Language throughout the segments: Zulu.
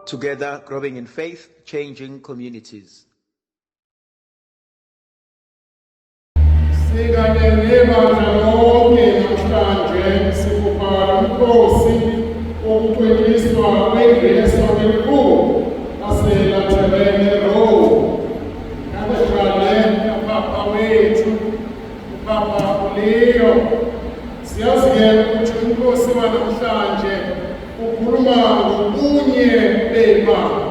Together, growing in faith, changing communities. Sikanye nebandla lonke namhlanje sigubha umkhosi wokucwengiswa kwendlu yesonto elikhulu laseLaterane Rome. Kathedrale kaPapa wethu uPapa uLeo. Siyazi-ke ukuthi umkhosi wanamhlanje ukhuluma ngobunye bebandla.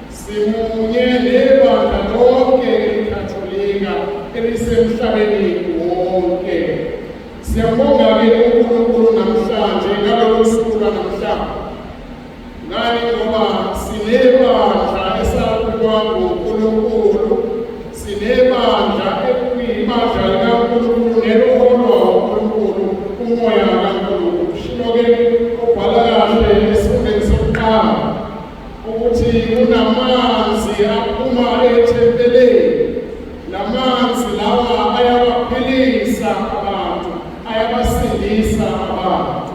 Simunye nebandla lonke eliKatholika elisemhlabeni wonke. Siyambonga-ke uNkulunkulu namhlanje ngalolu suku lwanamhlanje. Ngani ngoba sinebandla esakhiwa nguNkulunkulu, sinebandla ekuyibandla likaNkulunkulu neliholwa uNkulunkulu, umoya kaNkulunkulu. Shilo-ke obhala kahle esifundweni sokuqala ukuthi kunamanzi aphuma ethempelini. Lamanzi lawa ayabaphilisa abantu, ayabasindisa abantu.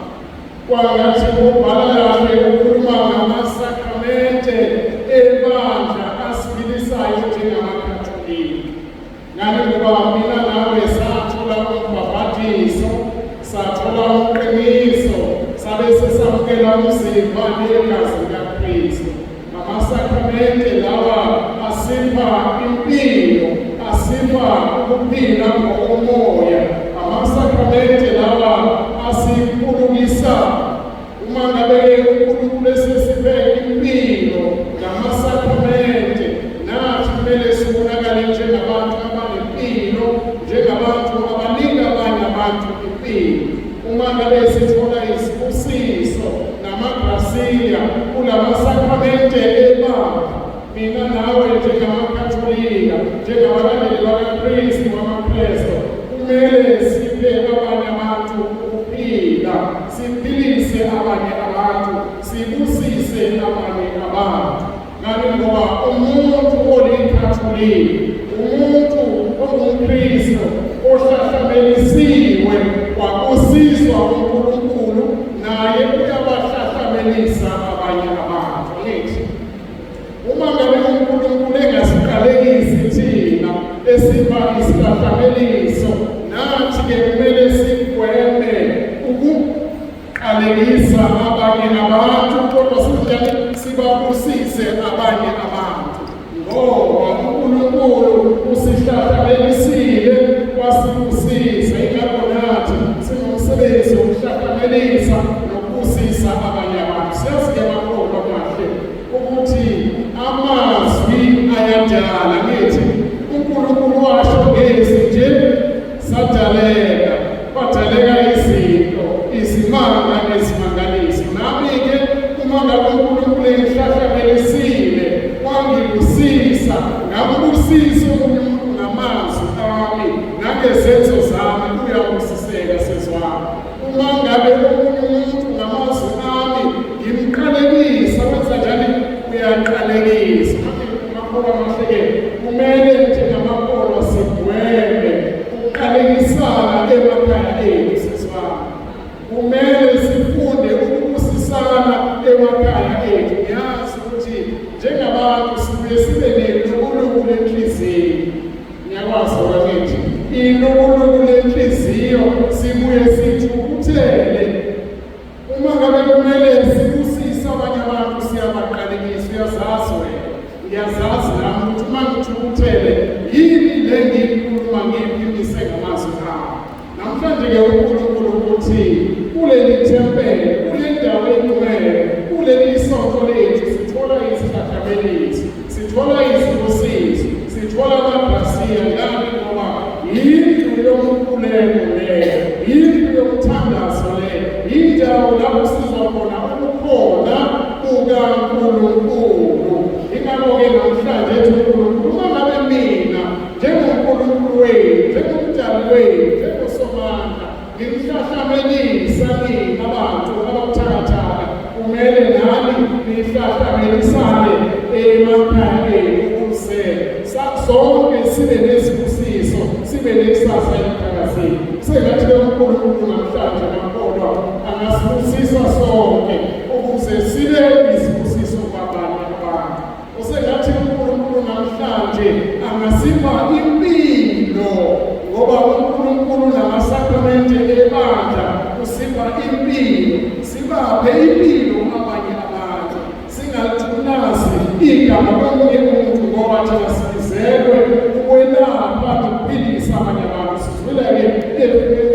Kwangathi ubhala kahle ukhuluma ngamasakramente ebandla asiphilisayo njengamaKatolika. Ngani ngoba mina nawe sathola umbhabhadiso, sathola umqiniso, sabe sesamukela umzimba negazi likaKristu. Amasakramente lawa asipha impilo, asipha ukuphila ngokomoya. Amasakramente lawa asiphulukisa. Uma ngabe-ke uNkulunkulu esesiphe impilo ngamasakramente, nathi kumele sibonakale njengabantu abanempilo, njengabantu abanika abanye abantu impilo. Uma ngabe sithola izibusiso namagrasiya kulamasakramente ebandla, mina nawe njengamakatholika, njengabalandeli bakaKristu, amaKristu, kumele siphe abanye abantu ukuphila, siphilise abanye abantu, sibusise abanye abantu. Ngani ngoba umuntu olikatholika, umuntu ongumKristu ohlahlamelisiwe wabusiswa uNkulunkulu, naye uyabahlahlamelisa abanye abantu. Ngithi uma ngabe uNkulunkulu engasiqalekisi thina esipha isihlahlameliso, nathi-ke kumele sigweme ukuqalekisa abanye abantu, kodwa sinjani sibabusise abanye abantu, ngoba uNkulunkulu usihlahlamelisile wasibusisa. Ingakho nathi sinomsebenzi wokuhlahlamelisa nokubusisa abanye abantu. Siyazi-ke makholwa kahle ukuthi amazwi ayadala. Ngithi uNkulunkulu washo ngezi nje sadaleka, kwadaleka izinto, izimanga nezimangaliso. Nami-ke uma ngabe uNkulunkulu engihlahlamelisile wangibusisa, ngambusisa omunye umuntu ngamazwi ami nangezenzo zami, uyabusiseka sezwami. Uma ngabe omunye umuntu ngamazwi ami ngimqalekisa, wenza njani? Uyaqalekisa. Amakholwa amahle-ke kumele njengamakholwa sigweme ukuqalekisana emakhaya ethu sesibaba. Kumele sifunde ukubusisana emakhaya ethu. Ngiyazi ukuthi njengabantu sibuye sibe nelukuluku lenhliziyo. Ngiyakwazi bakithi, ilukuluku lenhliziyo sibuye sithukuthele. Uma ngabe kumele sibusise abanye abantu siyabaqalekisa. Uyazazi wena, ngiyazazi nami ukuthi uma ngithukuthele yini le ngiyikhuluma ngiyiphimise ngamazwi ami. Namhlanje-ke uNkulunkulu uthi kuleli thempeli, kule ndawo engcwele, kuleli sonto lethu sithola isihlahlameliso, sithola izibusiso, sithola amagrasiya. Ngani ngoba yindlu yomkhuleko leyo, yindlu yomthandazo leyo, yindawo lapho sizwa khona ubukhona bukaNkulunkulu. Ingakho-ke namhlanje ethi uNkulunkulu, uma ngabe mina njengoNkulunkulu wethu, njengoMdali wethu, njengoSomandla, ngimhlahlamelisa nina abantu ababuthakathaka, kumele nani nihlahlamelisane emakhaya enu ukuze sonke sibe nezibusiso, sibe nekusasa eliqhakazile. Sengathi-ke uNkulunkulu namhlanje makholwa angasibusisa sonke ukuze sibe izibusiso kwabanye. Sibaphe impilo abanye abantu, singalithunazi igama lomunye umuntu, ngoba thina sibizelwe ukwelapha nokuphilisa abanye abantu. Sizwile-ke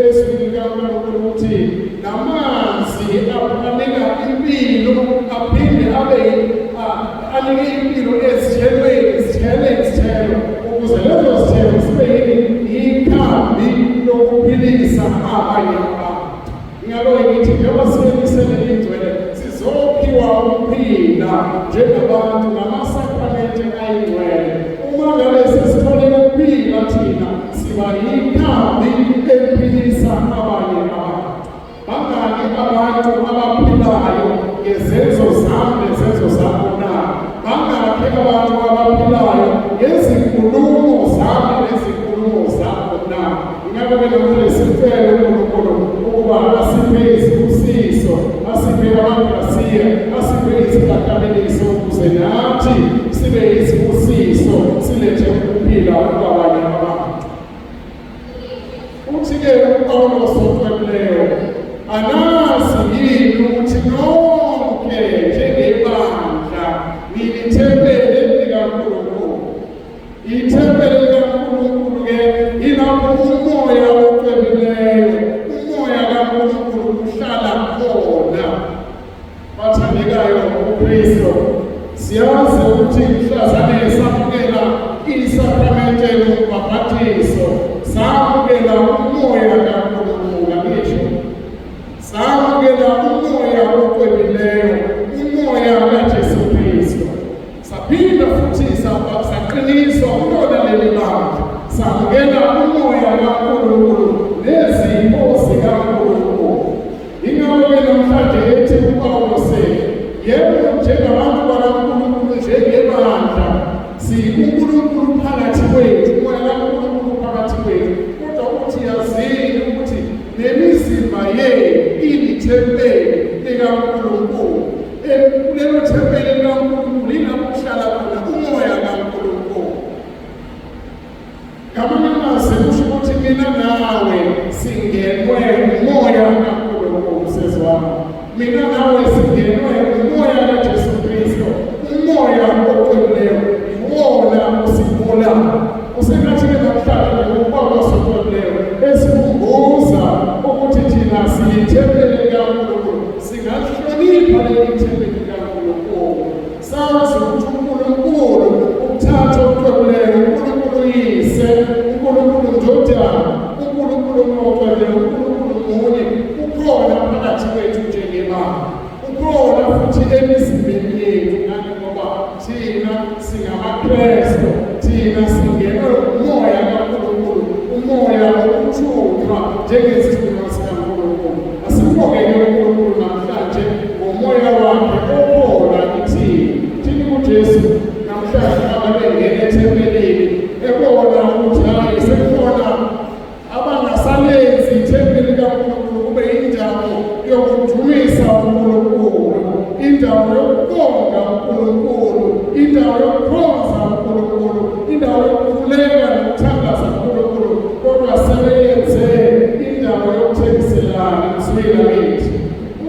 ezwini likaNkulunkulu ukuthi namanzi anika impilo, aphinde abe anike impilo ezithelweni, zithele izithelo, ukuze lezo zithelo zibe yini? Ikhambi lokuphilisa abanye abantu. Ngakho-ke ngithi njengoba siyemisele ingcwele, sizophiwa ukuphila njengabantu ngamasakramente ayingcwele. Uma ngabe sesitholile ukuphila thina, siba yikhambi eliphilisa abanye abantu. Bangaki abantu abaphilayo ngezenzo zami nezenzo zakho na? Bangaki abantu abaphilayo ngezinkulumo zami nezinkulumo zakho na? Ingakho-ke namhlanje sicele uNkulunkulu ukuba asiphe izibusiso, asiphe amagrasiya, asiphe izihlahlameliso ukuze nathi sibe izibusiso, silethe ukuphila kwabanye abantu. Uthi-ke uPawulos ocwebileyo, anazi yini ukuthi nonke njengebandla nilithempeli likaNkulunkulu? Ithempeli likaNkulunkulu-ke yilapho umoya ocwebileyo, umoya kaNkulunkulu uhlala khona. Bathandekayo kuKristu, siyazi ukuthi mhlazane samukela isakramente lombhabhatiso, samukela umoya kaNkulunkulu, angisho? Samukela umoya ocwebileyo, umoya kaJesu Kristu. Saphinda futhi saqiniswa kulona leli bandla, samukela umoya kaNkulunkulu nezipho zikaNkulunkulu. Yingakho-ke namhlanje ethi uPawulose, yebo, njengabantu bakaNkulunkulu, njengebandla, sikuNkulunkulu phakathi kwethu, umoya kaNkulunkulu phakathi kwethu, kodwa uthi yazini ukuthi nemizimba yenu ilithempeli likaNkulunkulu. Kulelo thempeli likaNkulunkulu yilapho kuhlala khona umoya kaNkulunkulu. Ngamanye amazwi kusho ukuthi mina nawe singenwe umoya kaNkulunkulu, sezwana. Mina nawe singenwe umoya kaJesu Kristu, umoya ocwebileyo iwona osiholayo. Usengathi-ke namhlanje ngokuba kwasocwebileyo esikhumbuza ukuthi thina siyithempeli likaNkulunkulu, singalihlonipha leli thempeli likaNkulunkulu. Sazi ukuthi uNkulunkulu ukuthatha okucwebileyo, uNkulunkulu uYise, uNkulunkulu uNdodana, uNkulunkulu uMoya, uNkulunkulu munye, ukhona phakathi kwethu njengebandla. Ukhona futhi emizimbeni yethu, ngani? Ngoba thina singamaKristu, thina singenwe umoya kaNkulunkulu, umoya wokuthunywa njengesithunywa sikaNkulunkulu. Asibonge-ke uNkulunkulu namhlanje ngomoya wakhe okhona kithina. Thini kuJesu namhlanje ababengena ethempelini ebona ukuthi hayi, sekukhona abangasalenzi ithempeli likaNkulunkulu kube indawo yokudumisa uNkulunkulu, indawo yokubonga uNkulunkulu, indawo yokukhonza uNkulunkulu, indawo yokukhuleka nokuthandaza uNkulunkulu, kodwa sebeyenze indawo yokuthengiselana. Mzwile kithi.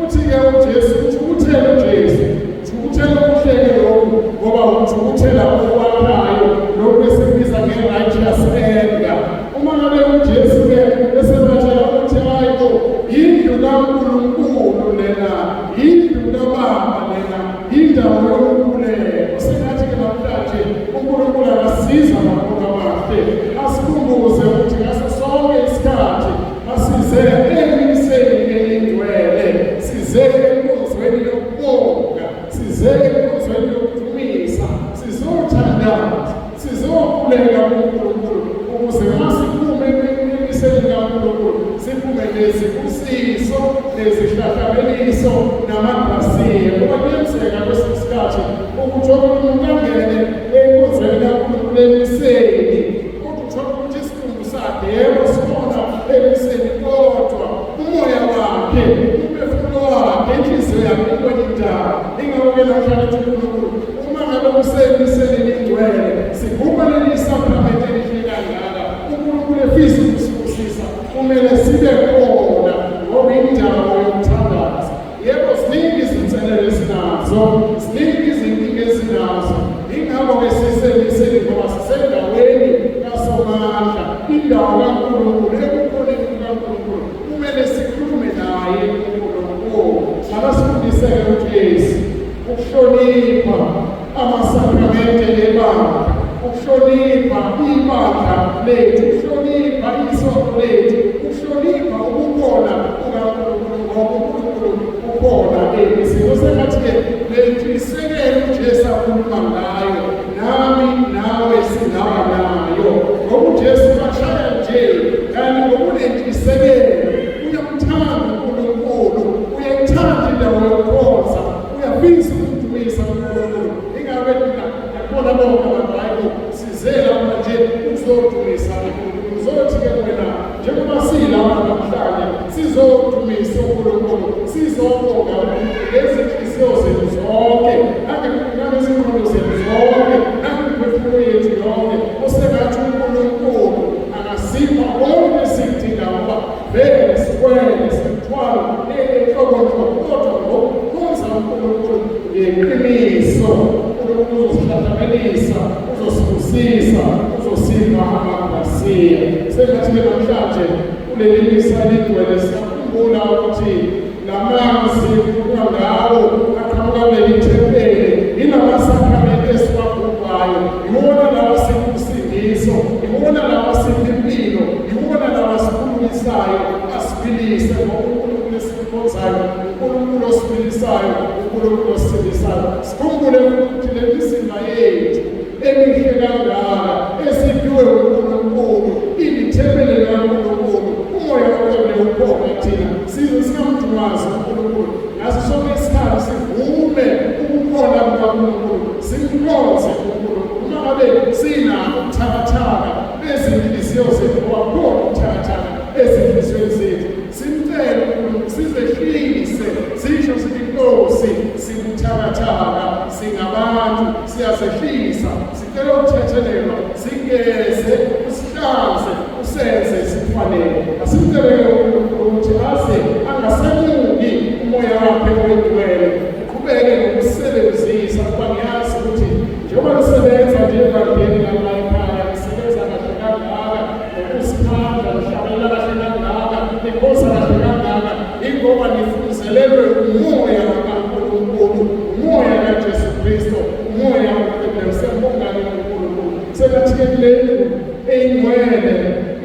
Uthi-ke uJesu, uthukuthele uJesu, thukuthela okuhleke lokhu, ngoba uthukuthela okwakhayo, lokhu esikubiza nge-righteous anger. Uma ngabe uJesu-ke esebatshela ukuthi hayi bo, yindlu kaNkulunkulu lena, yindlu kaBaba lena, yindawo yomkhuleko. Sengathi-ke namhlanje uNkulunkulu angasiza makhulu amahle, asikhumbuze ukuthi ngaso sonke isikhathi Asize emiseni elingcwele, size enkonzweni yokubonga, size enkonzweni yokudumisa, sizothandaza, sizokhuleka kuNkulunkulu ukuze uma siphume emiseni kaNkulunkulu siphume nezibusiso, nezihlahlameliso namagrasiya. Ngoba kuyenzeka kwesinye isikhathi ukuthi omunye umuntu angene enkonzweni kaNkulunkulu emiseni, kodwa uthola ukuthi isidumbu sakhe yebo sikhona ekuseni, kodwa umoya wakhe, umphefumulo wakhe, inhliziyo yakhe ikwenye indawo. Ingakho-ke namhlanje uthi uNkulunkulu, uma ngabe kusemiseni elingcwele, sigubha leli sakramente elihle kangaka, uNkulunkulu efisa ukusibusisa, kumele sibe khona ngoba indawo yokuthandaza. Asifundiseke uJesu ukuhlonipha amasakramente ebandla, ukuhlonipha ibandla lethu, ukuhlonipha isonto lethu, ukuhlonipha ubukhona bukaNkulunkulu, ngoba uNkulunkulu ukhona emisini. Sengathi-ke le ntshisekelo uJesu akhuluma ngayo nami nawe singaba nayo, ngoba uJesu bashaya nje kanti ngokunentshisekelo uyamthanda uNkulunkulu, uyayithanda indawo yokukhonza, uyafisa ukudumisa uNkulunkulu. Ingabe mina yakubona bonke abantu, hayi size lapha nje ukuzodumisa uNkulunkulu. Uzothi-ke wena njengoba silapha namhlanje sizodumisa uNkulunkulu, sizobonga uNkulunkulu ngezinhliziyo zethu zonke, nangezingqondo zethu zonke, nangemiphefumulo yethu yonke. Osengathi uNkulunkulu angasipha konke esikudingayo, ngoba vele sithwele simthwalo enhlobonhlobo, kodwa ngokukhonza uNkulunkulu ngeqiniso uNkulunkulu uzosihlahlamelisa, uzosibusisa, uzosipha amagrasiya. Sengathi-ke namhlanje kuleli misa eligcwele siyakhumbula ukuthi lamanzi kukhulunywa ngawo aqhamuka kuleli thempeli yilamasakramente esiwagubhayo, iwona lawa sipha usindiso, iwona lawa sipha impilo, iwona lawa sikhulumisayo, asiphilise, ngoba uNkulunkulu esimkhonzayo uNkulunkulu osiphilisayo, uNkulunkulu osisindisayo. Sikhumbule ukuthi le mizimba yethu emihle kangaka esiphiwe uNkulunkulu ilithempeli likaNkulunkulu, umoya oqonde ukhona thina, size singamdumazi uNkulunkulu ngaso sonke isikhathi, sivume ubukhona bukaNkulunkulu, simkhonze uNkulunkulu. Uma ngabe sinakho ubuthakathaka bezinhliziyo zethu, ngoba kukhona ubuthakathaka ezinhliziyweni zethu, simcele uNkulunkulu sizehlise, sisho sithi Nkosi, sibuthakathaka, singabantu, siyazehlisa, sicela ukuthethelelwa, sigeze, usihlanze, usenze sifanele. Asimceleke uNkulunkulu ukuthi aze angasemuki umoya wakhe oyingcwele, uqhubeke nokusebenzisa, kuba ngiyazi ukuthi njengoba nisebenza nje ebandleni lapha ekhaya, nisebenza kahle kangaka ngokuzikhandla, nihlabelela kahle kangaka, nikhonza kahle kangaka, ingoba nifunzelelwe umoya kaNkulunkulu, umoya kaJesu Kristo, umoya oqinileyo. Siyambonga-ke uNkulunkulu. Sengathi-ke kule ndlu eyingcwele,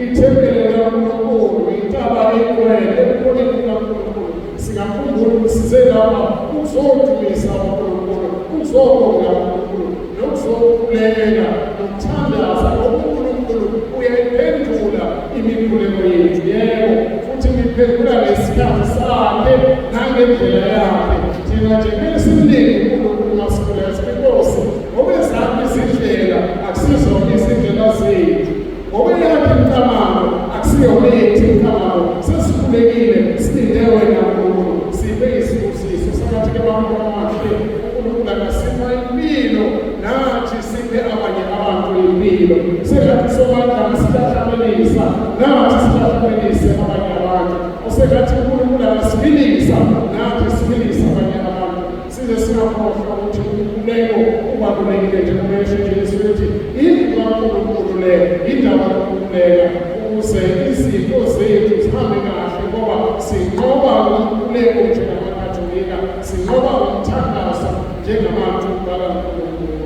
ithempeli likaNkulunkulu, intaba eyingcwele ebukhoneni bukaNkulunkulu, singakhumbula ukuthi size lapha ukuzodumisa uNkulunkulu, ukuzobonga uNkulunkulu, nokuzokhuleka nokuthandaza, ngoba uNkulunkulu uyayiphendula imikhuleko yethu. Yebo, futhi uyiphendula ngesikhathi sakhe nangendlela yakhe. Thina nje kumele simlinde uNkulunkulu masikhuleka, sithi Nkosi, ngoba ezakho izindlela akusizona izindlela zethu, ngoba eyakhe imicabango akusiyona eyethu imicabango. Sesikhulekile, silinde wena Nkulunkulu, siphe isibusiso. Sengathi-ke bantu amahle uNkulunkulu angasipha impilo, nathi siphe abanye abantu impilo. Sengathi somandla angasihlahlamelisa, nathi sihlahlamelise abanye abantu. Osengathi uNkulunkulu angasiphilisa, nathi siphilise abanye abantu. Size singakhohlwa ukuthi umkhuleko ubalulekile, njengoba esho Jesu ethi indlu kaNkulunkulu le indawo yokukhuleka, ukuze izinto zethu zihambe kahle, ngoba sinqoba umkhuleko njengamakatholika, sinqoba umthandazo njengabantu bakaNkulunkulu.